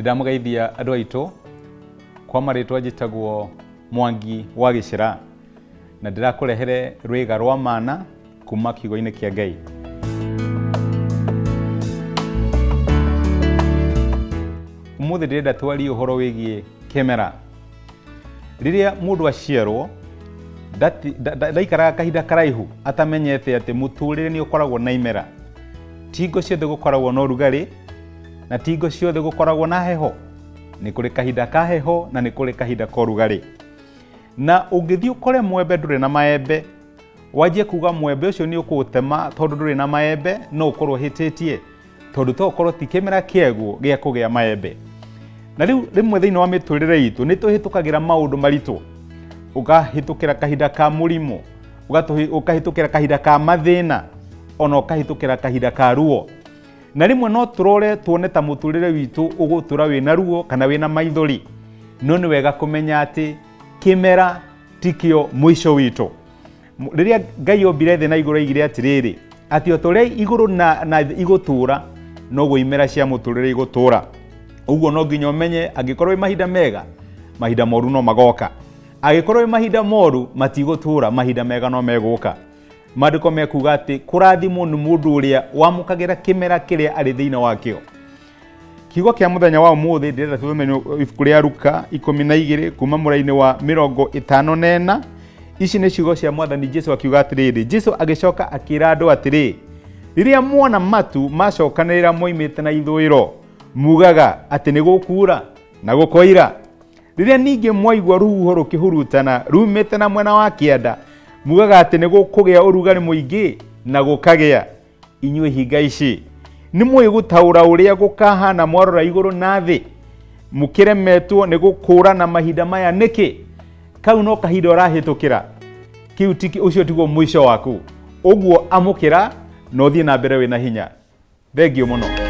Nĩndamũgeithia andũ aitũ, kwa marĩtwa njĩtagwo Mwangi wa Gĩcĩra, na ndĩrakũrehere rwĩga rwa mana kuma kiugo-inĩ kĩa Ngai. Ũmũthĩ ndĩrenda twarie ũhoro wĩgiĩ kĩmera. Rĩrĩa mũndũ aciarwo, ndaikaraga kahinda karaihu atamenyete atĩ mũtũrĩre nĩ ũkoragwo na imera. Ti hingo ciothe gũkoragwo na ũrugarĩ, na ti hingo ciothe gũkoragwo na heho. Nĩ kũrĩ kahinda ka heho na nĩ kũrĩ kahinda ka ũrugarĩ. Na ũngĩthiĩ ũkore mwembe ndũrĩ na maembe, wanjie kuga mwembe ũcio nĩ ũkũũtema tondũ ndũrĩ na maembe, no ũkorwo ũhĩtĩtie, tondũ to ũkorwo ti kĩmera kĩaguo gĩa kũgĩa maembe. Na rĩu rĩmwe thĩinĩ wa mĩtũrĩre itũ nĩ tũhĩtũkagĩra maũndũ maritũ, ũkahĩtũkĩra kahinda ka mũrimũ, ũkahĩtũkĩra kahinda ka mathĩna, ona ũkahĩtũkĩra kahinda ka ruo. Na rĩmwe no tũrore tuone ta mũtũrĩre witũ ũgũtũra wĩna ruo kana wĩna maithori, no nĩ wega kũmenya atĩ kĩmera tikĩo mũico witũ. Rĩrĩa Ngai ombire thĩ na igũrũ aigire atĩrĩrĩ, atĩ o ta ũrĩa igũrũ na thĩ igũtũra, noguo imera cia mũtũrĩre igũtũra. Ũguo no nginya ũmenye angĩkorwo wĩ mahinda mega, mahinda moru no magoka. Angĩkorwo wĩ mahinda moru, matigũtũra, mahinda mega no megũka. Maandĩko mekuga atĩ kũrathimwo nĩ mũndũ ũrĩa wamũkagĩra kĩmera kĩrĩa arĩ thĩinĩ wakĩo. Kiugo kĩa mũthenya wa ũmũthĩ ndĩrenda tũthome ibuku rĩa Luka 12 kuma mũrainĩ wa 54. Ici nĩ ciugo cia Mwathani Jesu akiuga atĩrĩrĩ, Jesu agĩcoka akĩra andũ atĩrĩ, rĩrĩa muona matu macokanĩrĩra moimĩte na ithũĩro, mugaga atĩ nĩ gũkuura na gũkoira. Rĩrĩa ningĩ mwaigua rũhuho rũkĩhurutana rumĩte na mwena wa kĩanda, mugaga atĩ nĩ gũkũgĩa ũrugarĩ mũingĩ na gũkagĩa. Inyuĩ hinga ici, nĩ mũĩ gũtaũra ũrĩa gũkahana mwarora igũrũ na thĩ? Mũkĩremetwo nĩ gũkũũrana mahinda maya nĩkĩ? Kau no kahinda ũrahĩtũkĩra, kĩu ti, ũcio tiguo mũico waku. Ũguo amũkĩra na ũthiĩ na mbere wĩna hinya. Thengiũ mũno.